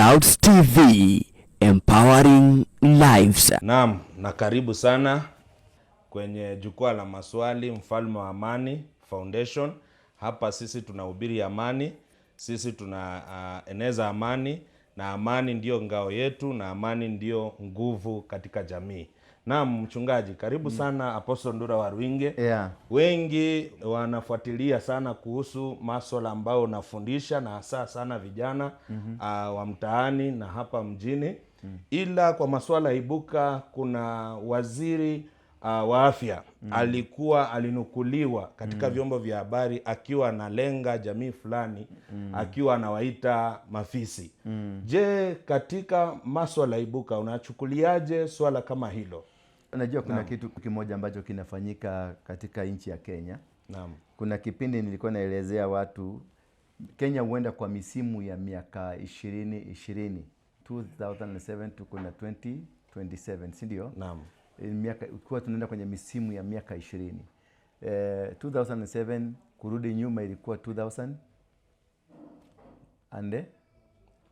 Clouds TV, empowering lives. Naam, na karibu sana kwenye jukwaa la maswali Mfalme wa Amani Foundation. Hapa sisi tunahubiri amani, sisi tunaeneza amani, na amani ndiyo ngao yetu na amani ndiyo nguvu katika jamii. Naam, mchungaji, karibu sana Apostle Ndura Waruinge. Wengi wanafuatilia sana kuhusu maswala ambayo unafundisha na hasa sana vijana wa mtaani na hapa mjini. Ila kwa maswala ibuka, kuna waziri wa afya alikuwa alinukuliwa katika vyombo vya habari akiwa analenga jamii fulani, akiwa anawaita mafisi. Je, katika maswala ibuka unachukuliaje swala kama hilo? Unajua kuna kitu kimoja ambacho kinafanyika katika nchi ya Kenya. Naam. Kuna kipindi nilikuwa naelezea watu Kenya huenda kwa misimu ya miaka 20 20. 2007 tuko na 2027, si ndio? Naam. Miaka kwa tunaenda kwenye misimu ya miaka 20. 2007 kurudi nyuma ilikuwa 2000 and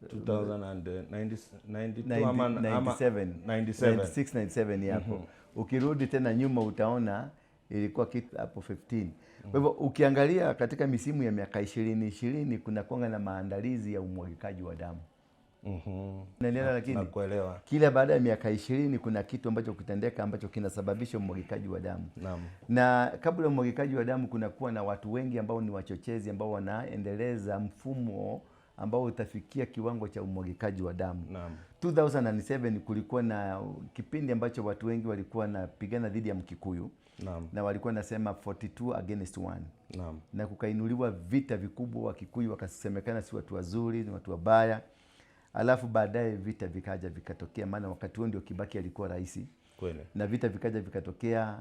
2092 ama 97, 97. 96, 97 hapo. Ukirudi tena nyuma utaona ilikuwa kitu hapo 15. Kwa hivyo ukiangalia katika misimu ya miaka 20 20 kuna kuanga na maandalizi ya umwagikaji wa damu. Unaelewa? Lakini Nakuelewa. kila baada ya miaka 20 kuna kitu ambacho kitendeka ambacho kinasababisha umwagikaji wa damu. Naam. Na kabla ya umwagikaji wa damu kuna kuwa na watu wengi ambao ni wachochezi ambao wanaendeleza mfumo ambao utafikia kiwango cha umwagikaji wa damu. Naam. 2007 kulikuwa na kipindi ambacho watu wengi walikuwa wanapigana dhidi ya Mkikuyu. Naam. Na walikuwa nasema 42 against 1. Naam. Na kukainuliwa vita vikubwa, Wakikuyu wakasemekana si watu wazuri, ni watu wabaya. Alafu baadaye vita vikaja vikatokea, maana wakati huo ndio Kibaki alikuwa rais. Kweli. Na vita vikaja vikatokea,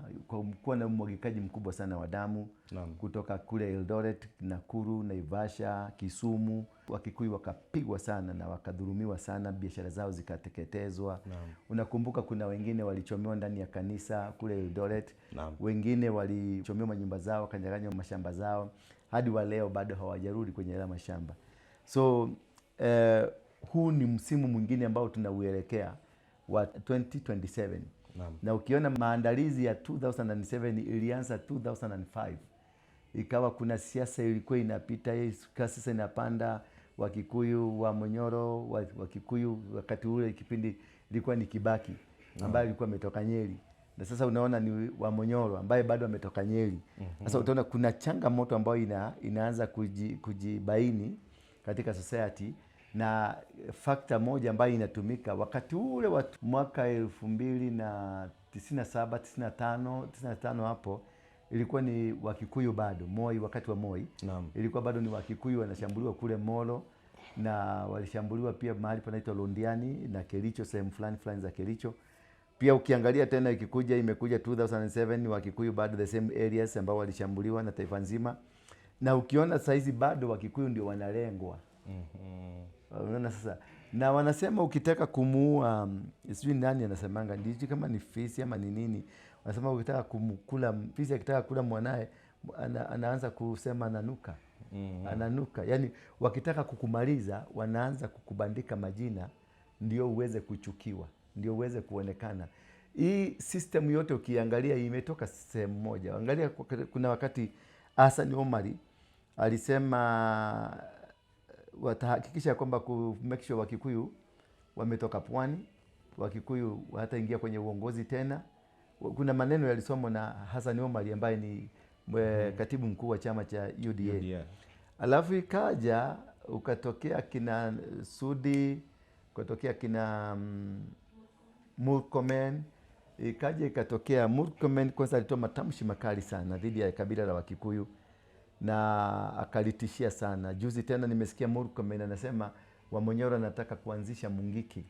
kwa na umwagikaji mkubwa sana wa damu. Naam. Kutoka kule Eldoret, Nakuru, Naivasha, Kisumu. Wakikuyu wakapigwa sana na wakadhulumiwa sana, biashara zao zikateketezwa. Naam. Unakumbuka kuna wengine walichomewa ndani ya kanisa kule Eldoret. Naam. Wengine walichomewa manyumba zao, wakanyang'anywa mashamba zao. Hadi wa leo bado hawajarudi kwenye yale mashamba. So huu ni msimu mwingine ambao tunauelekea wa 2027. Naam. Na ukiona maandalizi ya 2007 ilianza 2005. Ikawa kuna siasa ilikuwa inapita, siasa inapanda, Wakikuyu wa Monyoro, Wakikuyu wakati ule kipindi ilikuwa ni Kibaki ambaye alikuwa ametoka Nyeri. Na sasa unaona ni wa Monyoro ambaye bado ametoka Nyeri. Sasa utaona kuna changamoto ambayo inaanza kujibaini katika society, na factor moja ambayo inatumika wakati ule wa mwaka elfu mbili na tisini na saba, tisini na tano, tisini na tano hapo ilikuwa ni Wakikuyu bado, Moi, wakati wa Moi. Naam. Ilikuwa bado ni Wakikuyu wanashambuliwa kule Molo, na walishambuliwa pia mahali panaitwa Londiani na Kericho, sehemu fulani fulani za Kericho. Pia ukiangalia tena ikikuja, imekuja 2007 Wakikuyu bado the same areas ambao walishambuliwa na taifa nzima. Na ukiona saizi bado Wakikuyu ndio wanalengwa. Unaona sasa? Na wanasema ukitaka kumuua, sijui nani anasemanga, ndiji kama ni fisi ama ni nini. Wanasema ukitaka kumkula fisi, akitaka kula mwanae, anaanza kusema ananuka. Ananuka. Yaani wakitaka kukumaliza wanaanza kukubandika majina ndio uweze kuchukiwa, ndio uweze kuonekana. Hii system yote ukiangalia imetoka sehemu moja. Angalia kuna wakati Hassan Omari alisema watahakikisha kwamba ku make sure Wakikuyu wametoka pwani, Wakikuyu hataingia kwenye uongozi tena. Kuna maneno yalisomwa na Hassan Omari ambaye ni katibu mkuu wa chama cha UDA. UDA. Alafu ikaja ukatokea kina Sudi, ukatokea kina Murkomen, ikaja ikatokea Murkomen kwanza alitoa matamshi makali sana dhidi ya kabila la Wakikuyu na akalitishia sana. Juzi tena nimesikia Murkomen anasema Wamonyoro anataka kuanzisha Mungiki.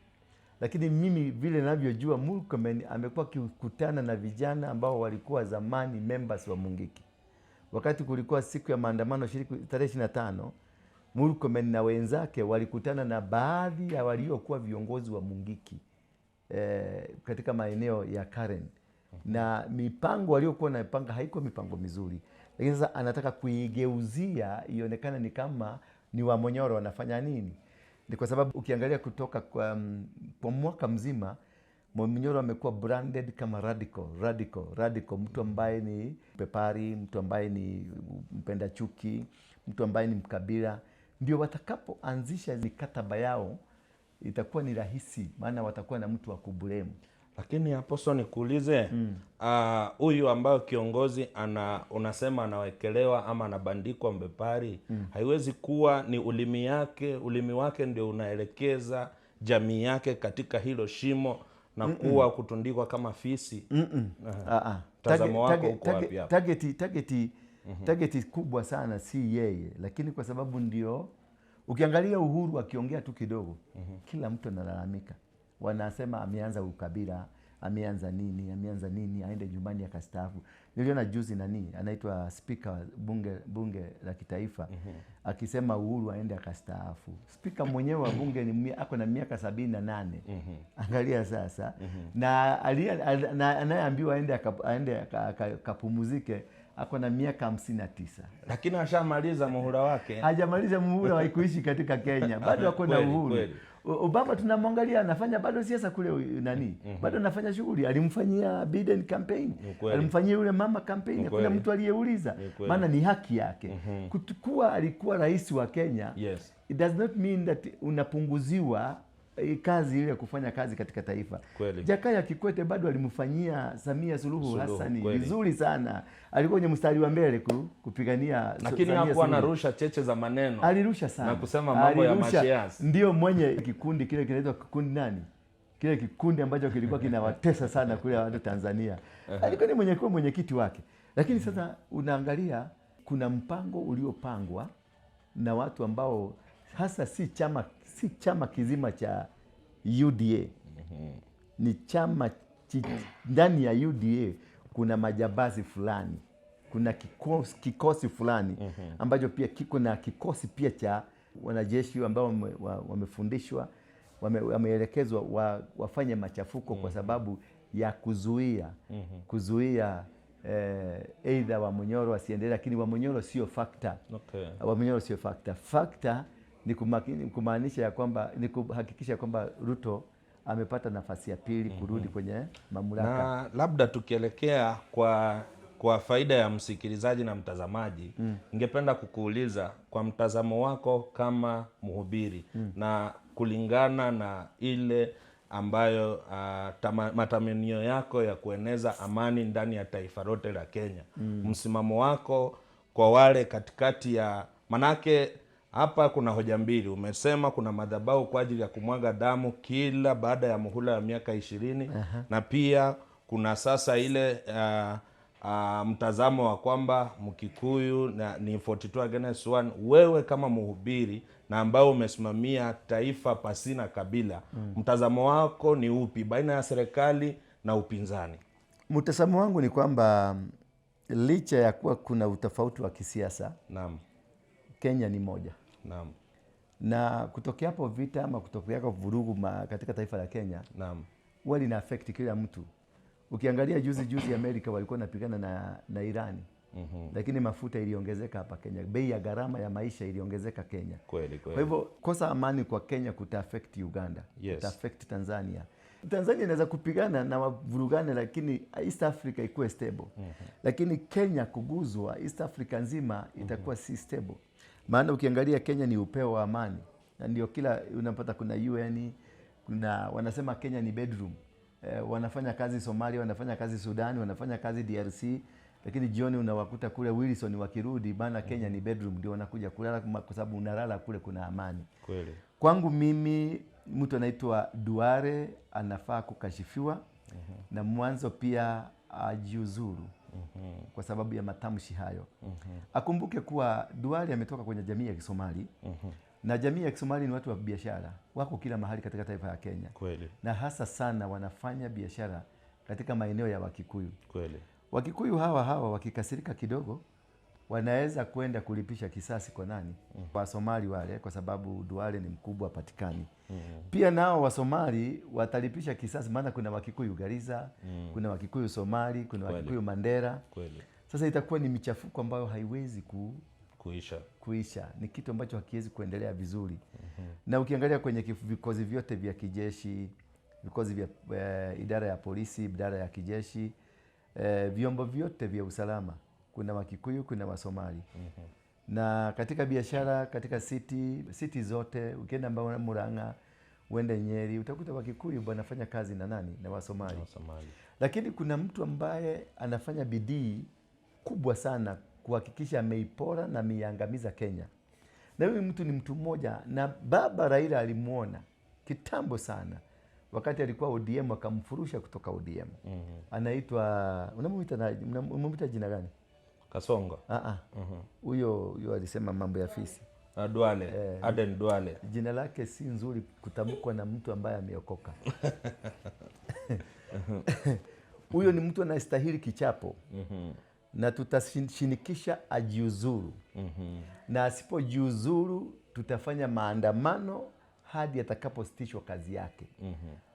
Lakini mimi vile ninavyojua Murkomen amekuwa akikutana na vijana ambao walikuwa zamani members wa Mungiki. Wakati kulikuwa siku ya maandamano tarehe 25, Murkomen na wenzake walikutana na baadhi ya waliokuwa viongozi wa Mungiki katika maeneo ya Karen. Na mipango waliokuwa wanapanga haikuwa mipango mizuri. Lakini sasa anataka kuigeuzia ionekane ni kama ni Wamonyoro wanafanya nini. Ni kwa sababu ukiangalia kutoka kwa mwaka mzima Wamunyoro amekuwa branded kama radical, radical, radical, mtu ambaye ni pepari, mtu ambaye ni mpenda chuki, mtu ambaye ni mkabila. Ndio watakapoanzisha mikataba yao itakuwa ni rahisi, maana watakuwa na mtu wa kublame. Lakini Apostle, nikuulize, huyu ambayo kiongozi unasema anawekelewa ama anabandikwa mbepari, haiwezi kuwa ni ulimi wake ndio unaelekeza jamii yake katika hilo shimo na kuwa kutundikwa kama fisi? Mtazamo wako uko wapi hapo? Target kubwa sana si yeye, lakini kwa sababu ndio ukiangalia Uhuru akiongea tu kidogo, kila mtu analalamika. Wanasema ameanza ukabila, ameanza nini, ameanza nini, aende nyumbani akastaafu. Niliona juzi nani anaitwa speaker bunge la kitaifa akisema Uhuru aende akastaafu. Speaker mwenyewe wa bunge ni ako na miaka 78. Angalia sasa. Na anayeambiwa aende akapumzike ako na miaka 59. Lakini ashamaliza muhula wake. Hajamaliza muhula wa kuishi katika Kenya. Bado ako na uhuru. Obama tunamwangalia anafanya bado siasa kule nani. Bado anafanya shughuli. Alimfanyia Biden campaign. Alimfanyia yule mama campaign. Hakuna mtu aliyeuliza. Maana ni haki yake. Kutukua alikuwa rais wa Kenya. Yes. It does not mean that unapunguziwa kazi ile kufanya kazi katika taifa. Kweli. Jakaya Kikwete bado alimfanyia Samia Suluhu Hassan vizuri sana. Alikuwa kwenye mstari wa mbele kupigania, lakini hakuwa anarusha cheche za maneno. Alirusha sana. Na kusema mambo ya mashias. Ndio mwenye kikundi kile kinaitwa kikundi nani? Kile kikundi ambacho kilikuwa kinawatesa sana kule watu Tanzania. Alikuwa ni mwenye kuwa mwenyekiti wake. Lakini sasa unaangalia kuna mpango uliopangwa na watu ambao hasa si chama kizima cha UDA. Ni chama ndani ya UDA kuna majambazi fulani, kuna kikosi fulani ambacho pia kiko na kikosi pia cha wanajeshi ambao wamefundishwa, wameelekezwa wafanye machafuko kwa sababu ya kuzuia either Wamunyoro asiendelee. Lakini Wamunyoro sio factor. Okay. Wamunyoro sio factor. Factor ni kumaanisha ya kwamba ni kuhakikisha kwamba Ruto amepata nafasi ya pili kurudi kwenye mamlaka. Na labda tukielekea kwa faida ya msikilizaji na mtazamaji, ningependa kukuuliza kwa mtazamo wako kama mhubiri na kulingana na ile ambayo matamanio yako ya kueneza amani ndani ya taifa lote la Kenya, msimamo wako kwa wale katikati ya, manake hapa kuna hoja mbili. Umesema kuna madhabahu kwa ajili ya kumwaga damu kila baada ya muhula ya miaka 20, na pia kuna sasa ile mtazamo wa kwamba Mkikuyu na ni 42 against 1. Wewe kama mhubiri na ambao umesimamia taifa pasina kabila, mtazamo wako ni upi baina ya serikali na upinzani? Mtazamo wangu ni kwamba licha ya kuwa kuna utofauti wa kisiasa, naam, Kenya ni moja. Naam. Na kutokea hapo vita ama kutokea hapo vurugu katika taifa la Kenya, naam, huwa lina affect kila mtu. Ukiangalia juzi Amerika walikuwa wanapigana na Irani. Lakini mafuta iliongezeka hapa Kenya, bei ya gharama ya maisha iliongezeka Kenya. Kweli. Kwa hivyo kosa amani kwa Kenya kuta affect Uganda, yes, kuta affect Tanzania. Tanzania inaweza kupigana na wavurugane, lakini East Africa ikuwe stable. Lakini Kenya kuguzwa, East Africa nzima itakuwa si stable. Maana ukiangalia Kenya ni upeo wa amani. Na ndio kila unapata kuna UN, kuna wanasema Kenya ni bedroom. Wanafanya kazi Somalia, wanafanya kazi Sudan, wanafanya kazi DRC, lakini jioni unawakuta kule Wilson wakirudi, maana Kenya ni bedroom, ndio wanakuja kulala kwa sababu unalala kule kuna amani. Kweli. Kwangu mimi mtu anaitwa Duale anafaa kukashifiwa na mwanzo pia ajiuzuru kwa sababu ya matamshi hayo. Akumbuke kuwa Duale ametoka kwenye jamii ya Kisomali. Na jamii ya Kisomali ni watu wa biashara, wako kila mahali katika taifa la Kenya. Kweli. Na hasa sana wanafanya biashara katika maeneo ya Wakikuyu. Kweli. Wakikuyu hawa wakikasirika kidogo wanaweza kwenda kulipisha kisasi kwa nani? Wasomali wale, kwa sababu Duale ni mkubwa patikani. Pia nao Wasomali watalipisha kisasi, maana kuna Wakikuyu Garissa, kuna Wakikuyu Somali, kuna Wakikuyu Mandera. Kweli. Sasa itakuwa ni michafuko ambayo haiwezi Kuisha. Kuisha. Ni kitu ambacho hakiwezi kuendelea vizuri. Na ukiangalia kwenye vikosi vyote vya kijeshi, vikosi vya idara ya polisi, idara ya kijeshi, vyombo vyote vya usalama, kuna Wakikuyu, kuna Wasomali. Na katika biashara, katika city zote, ukienda Murang'a, uende Nyeri, utakuta Wakikuyu wanafanya kazi na nani? Na Wasomali. Wasomali. Lakini kuna mtu ambaye anafanya bidii kubwa sana kuhakikisha ameipora na ameiangamiza Kenya. Na huyu mtu ni mtu mmoja, na baba Raila alimuona kitambo sana wakati alikuwa ODM, akamfurusha kutoka ODM. Anaitwa, unamuita jina gani? Kasongo. Huyo huyo alisema mambo ya fisi. Duale, Aden Duale. Jina lake si nzuri kutamkwa na mtu ambaye ameokoka. Huyo ni mtu anastahili kichapo. Na tutashinikisha ajiuzuru. Na asipojiuzuru tutafanya maandamano hadi atakapositishwa kazi yake.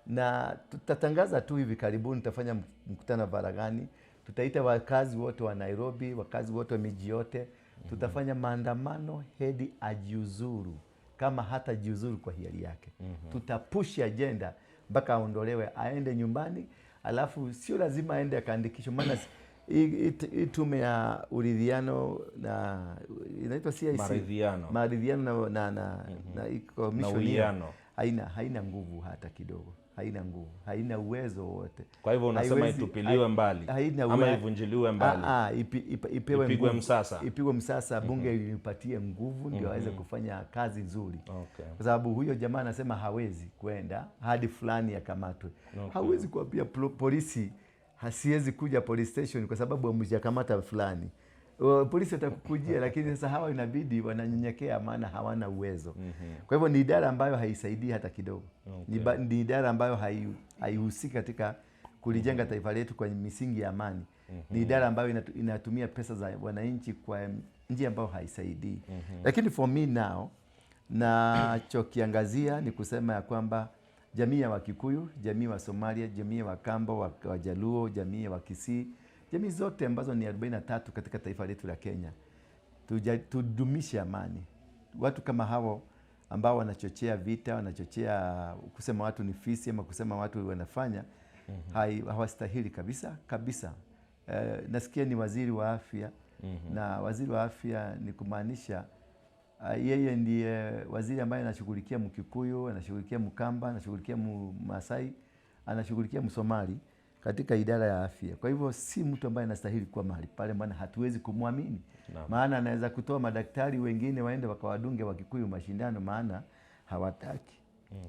Na tutatangaza tu hivi karibuni, tutafanya mkutano faragani, tutaita wakazi wote wa Nairobi, wakazi wote wa miji yote, tutafanya maandamano hadi ajiuzuru, kama hatajiuzuru kwa hiari yake. Tutapush agenda mpaka aondolewe, aende nyumbani, alafu sio lazima aende akaandikishwe, maana hii tume ya uridhiano na inaitwa CIC. Maridhiano. Maridhiano na commission Na uwiano. haina nguvu hata kidogo. Haina nguvu, haina uwezo wote. Kwa hivyo unasema itupiliwe mbali haina ama ivunjiliwe mbali. Ipewe Ipigwe nguvu. msasa. Ipigwe msasa, bunge ilipatie nguvu ndio aweze kufanya kazi nzuri. Kwa sababu huyo jamaa anasema hawezi kwenda hadi fulani akamatwe. Hawezi kuambia polisi hasiwezi kuja police station kwa sababu hamjakamata fulani. Polisi watakukujia, lakini sasa hawa inabidi wananyenyekea, maana hawana uwezo. Kwa hivyo ni idara ambayo haisaidii hata kidogo. Ni idara ambayo haihusiki katika kulijenga taifa letu kwa misingi ya amani. Ni idara ambayo inatumia pesa za wananchi kwa njia ambayo haisaidii. Lakini for me now, nachokiangazia ni kusema ya kwamba jamii ya Wakikuyu, jamii wa Somalia, jamii ya Wakamba, Wajaluo, jamii ya Wakisii, jamii zote ambazo ni 43 katika taifa letu la Kenya, tudumishe amani. Watu kama hao ambao wanachochea vita, wanachochea kusema watu ni fisi ama kusema watu wanafanya, hawastahili kabisa kabisa. Nasikia ni waziri wa afya. Na waziri wa afya ni kumaanisha yeye ndiye waziri ambaye anashughulikia Mkikuyu, anashughulikia Mkamba, anashughulikia Masai, anashughulikia Msomali katika idara ya afya. Kwa hivyo si mtu ambaye anastahili kuwa mahali pale, maana hatuwezi kumwamini. Maana anaweza kutoa madaktari wengine waende wakawadunge Wakikuyu mashindano, maana hawataki.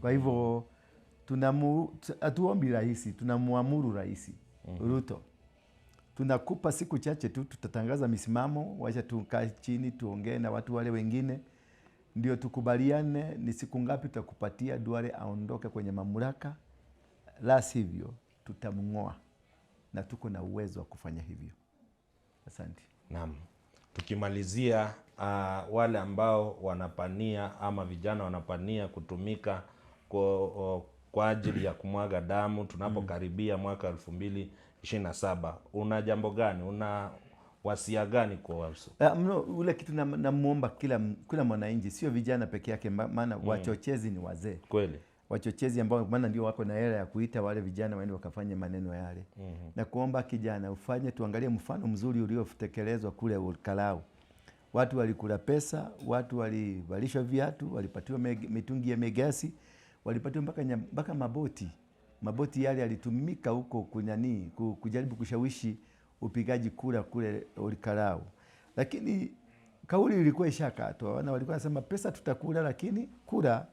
Kwa hivyo hatuombi rais, tunamuamuru Rais Ruto. Tunakupa siku chache tu, tutatangaza misimamo, wacha tukae chini tuongee na watu wale wengine ndio tukubaliane ni siku ngapi tutakupatia Duale aondoke kwenye mamlaka, la sivyo tutamng'oa, na tuko na uwezo wa kufanya hivyo. Asante. Naam. Tukimalizia, wale ambao wanapania ama vijana wanapania kutumika kwa ajili ya kumwaga damu tunapokaribia mwaka 2027, una jambo gani? Una wasia gani kwa wasu? Mno, ule kitu namuomba kila mwananchi, sio vijana peke yake, maana wachochezi ni wazee. Wachochezi ambao maana ndio wako na hela ya kuita wale vijana waende wakafanye maneno yale. Na kuomba kijana ufanye, tuangalie mfano mzuri uliotekelezwa kule Olkalau. Watu walikula pesa, watu walivalishwa viatu, walipatiwa mitungi ya megasi, walipatiwa mpaka maboti. Maboti yale yalitumika huko kujaribu kushawishi upigaji kura kule Olkalau. Lakini kauli ilikuwa ishakatwa. Wana walikuwa wanasema pesa tutakula, lakini kura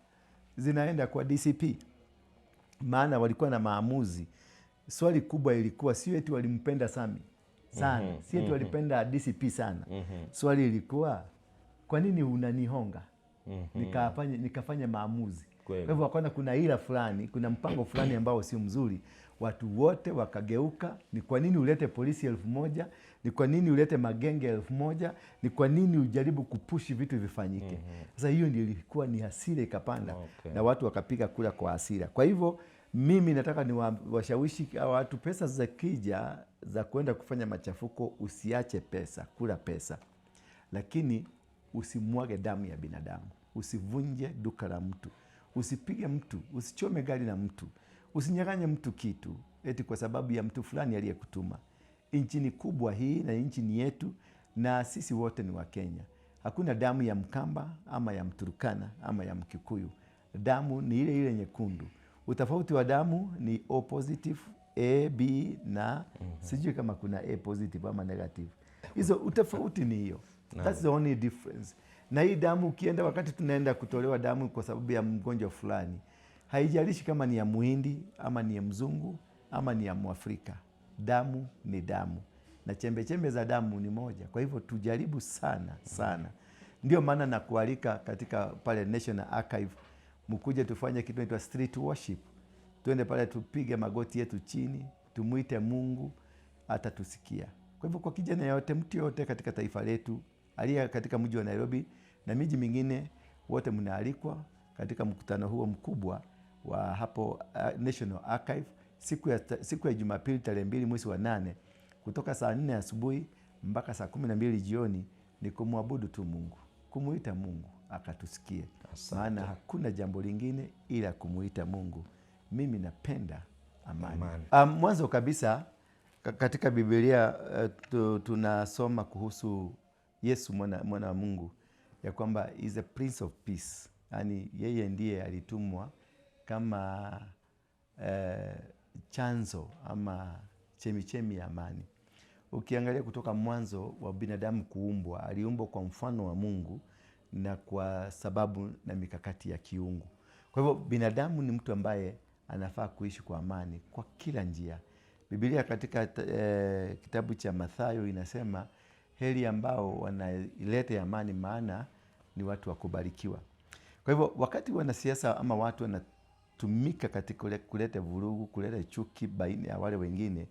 zinaenda kwa DCP. Maana walikuwa na maamuzi. Swali kubwa ilikuwa sio eti walimpenda Sami sana, sio eti walipenda DCP sana. Swali ilikuwa kwa nini unanihonga? Nikafanya maamuzi. Kwa hivyo wakaona kuna ila fulani, kuna mpango fulani ambao sio mzuri. Watu wote wakageuka. Ni kwa nini ulete polisi 1000? Ni kwa nini ulete magenge 1000? Ni kwa nini ujaribu kupushi vitu vifanyike? Sasa hiyo ndio ilikuwa ni hasira ikapanda. Na watu wakapiga kura kwa hasira. Kwa hivyo mimi nataka ni washawishi hawa watu, pesa za kija za kwenda kufanya machafuko, usiache pesa, kula pesa. Lakini Usimwage damu ya binadamu, usivunje duka la mtu, usipige mtu, usichome gari la mtu, usinyang'anye mtu kitu eti kwa sababu ya mtu fulani aliyekutuma. Nchi ni kubwa hii na nchi ni yetu, na sisi wote ni Wakenya. Hakuna damu ya Mkamba ama ya Mturukana ama ya Mkikuyu. Damu ni ile ile nyekundu. Utofauti wa damu ni O positive, A, B na sijui kama kuna A positive ama negative. Hizo utofauti ni hiyo. That's the only difference. Na hii damu ukienda, wakati tunaenda kutolewa damu kwa sababu ya mgonjwa fulani, haijalishi kama ni ya Muhindi ama ni ya mzungu ama ni ya Mwafrika, damu ni damu na chembe chembe za damu ni moja. Kwa hivyo tujaribu sana sana, ndio maana nakualika katika pale National Archive, mkuje tufanye kitu inaitwa street worship. Tuende pale tupige magoti yetu chini, tumuite Mungu, atatusikia. Kwa hivyo kwa kijana yote, mtu yote katika taifa letu aliye katika mji wa Nairobi na miji mingine, wote mnaalikwa katika mkutano huo mkubwa wa hapo National Archive siku ya Jumapili tarehe 2 mwezi wa 8 kutoka saa 4 asubuhi mpaka saa 12 jioni. Ni kumwabudu tu Mungu, kumuita Mungu akatusikie, maana hakuna jambo lingine ila kumuita Mungu. Mimi napenda amani. Amani. Mwanzo kabisa katika Biblia tunasoma kuhusu Yesu mwana wa Mungu ya kwamba is a prince of peace, yaani yeye ndiye alitumwa kama chanzo ama chemichemi ya amani. Ukiangalia kutoka mwanzo wa binadamu kuumbwa, aliumbwa kwa mfano wa Mungu na kwa sababu na mikakati ya kiungu. Kwa hivyo binadamu ni mtu ambaye anafaa kuishi kwa amani kwa kila njia. Biblia katika kitabu cha Mathayo inasema heri ambao wanaileta amani, maana ni watu wa kubarikiwa. Kwa hivyo wakati wanasiasa ama watu wanatumika katika kuleta vurugu, kuleta chuki baina ya wale wengine,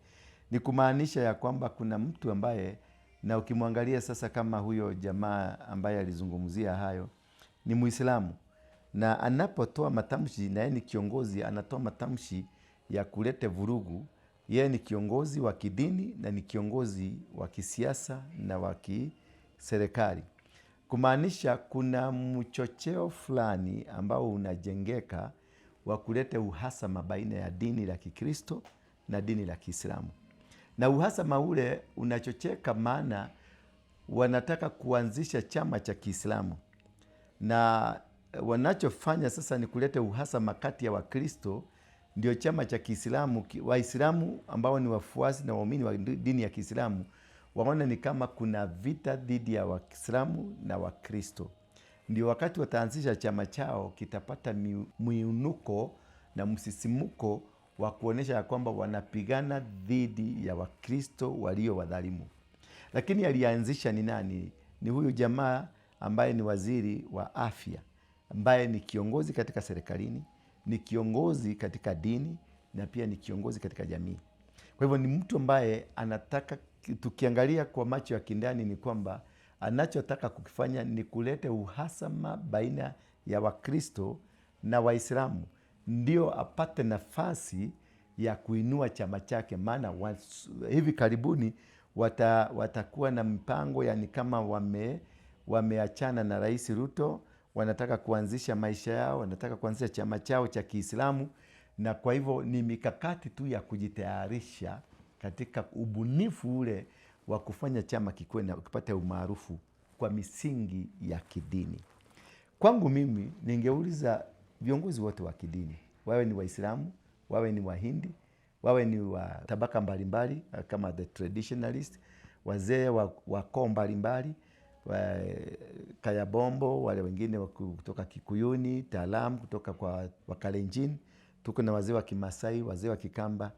ni kumaanisha ya kwamba kuna mtu ambaye, na ukimwangalia sasa kama huyo jamaa ambaye alizungumzia hayo ni Muislamu, na anapotoa matamshi, na yeye ni kiongozi, anatoa matamshi ya kuleta vurugu. Yeye ni kiongozi wa kidini na ni kiongozi wa kisiasa na wa kiserikali, kumaanisha kuna mchocheo fulani ambao unajengeka wa kuleta uhasama baina ya dini la Kikristo na dini la Kiislamu. Na uhasama ule unachocheka, maana wanataka kuanzisha chama cha Kiislamu, na wanachofanya sasa ni kuleta uhasama kati ya Wakristo, ndio chama cha Kiislamu, Waislamu ambao ni wafuasi na waumini wa dini ya Kiislamu waone ni kama kuna vita dhidi ya Waislamu na Wakristo. Ndio wakati wataanzisha chama chao kitapata muinuko na msisimuko wa kuonesha ya kwamba wanapigana dhidi ya Wakristo walio wadhalimu. Lakini alianzisha ni nani? Ni huyu jamaa ambaye ni waziri wa afya, ambaye ni kiongozi katika serikalini, ni kiongozi katika dini na pia ni kiongozi katika jamii. Kwa hivyo ni mtu ambaye anataka, tukiangalia kwa macho ya kindani, ni kwamba anachotaka kukifanya ni kuleta uhasama baina ya Wakristo na Waislamu, ndio apate nafasi ya kuinua chama chake. Maana hivi karibuni watakuwa na mpango, yani kama wameachana na Rais Ruto, wanataka kuanzisha maisha yao, wanataka kuanzisha chama chao cha Kiislamu, na kwa hivyo ni mikakati tu ya kujitayarisha katika ubunifu ule wa kufanya chama kikuwe na kipate umaarufu kwa misingi ya kidini. Kwangu mimi ningeuliza viongozi wote wa kidini, wawe ni Waislamu, wawe ni Wahindi, wawe ni wa tabaka mbalimbali kama the traditionalist, wazee wa koo mbalimbali, wa Kayabombo, wale wengine wa kutoka Kikuyuni, Talam kutoka kwa Wakalenjin, tuko na wazee wa Kimasai, wazee wa Kikamba,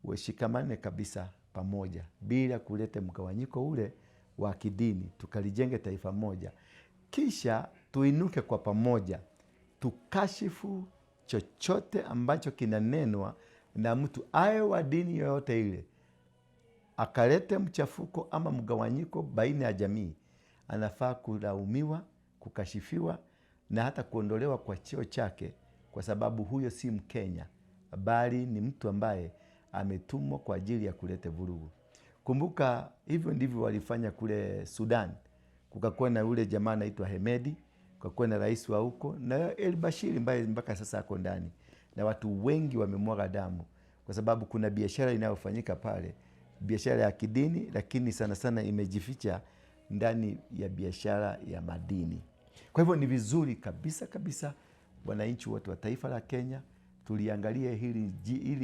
washikamane kabisa pamoja bila kuleta mgawanyiko ule wa kidini, tukalijenge taifa moja, kisha tuinuke kwa pamoja, tukashifu chochote ambacho kinanenwa na mtu awe wa dini yoyote ile, akalete mchafuko ama mgawanyiko baina ya jamii, anafaa kulaumiwa, kukashifiwa na hata kuondolewa kwa cheo chake, kwa sababu huyo si Mkenya, bali ni mtu ambaye ametumwa kwa ajili ya kuleta vurugu. Kumbuka hivyo ndivyo walifanya kule Sudan. Kukakuwa na yule jamaa anaitwa Hemedi, kukakuwa na rais wa huko na El Bashir ambaye mpaka sasa ako ndani, na watu wengi wamemwaga damu kwa sababu kuna biashara inayofanyika pale, biashara ya kidini, lakini sana sana imejificha ndani ya biashara ya madini. Kwa hivyo ni vizuri kabisa kabisa wananchi wote wa taifa la Kenya tuliangalie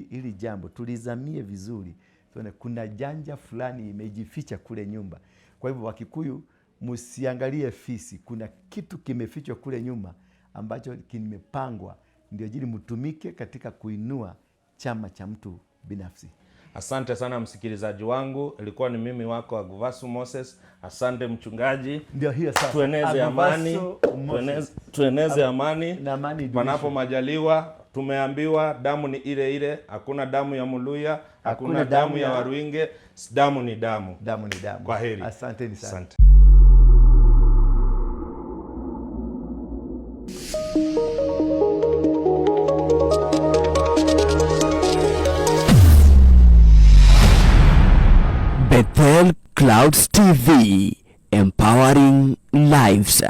hili jambo, tulizamie vizuri, tuone kuna janja fulani imejificha kule nyumba. Kwa hivyo Wakikuyu, msiangalie fisi, kuna kitu kimefichwa kule nyuma ambacho kimepangwa ndio jili mtumike katika kuinua chama cha mtu binafsi. Asante sana msikilizaji wangu, ilikuwa ni mimi wako Aguvasu Moses. Asante mchungaji. Ndio hiyo sasa. Tueneze amani, Aguvasu Moses. tueneze amani Na amani idumishwe. panapo majaliwa. Tumeambiwa damu ni ile ile, hakuna damu ya Muluya, hakuna Hakuna damu damu ya ya- Waruinge, damu ni damu. Damu ni damu. Kwa heri. Asanteni sana. Asante. Bethel Clouds TV, empowering lives.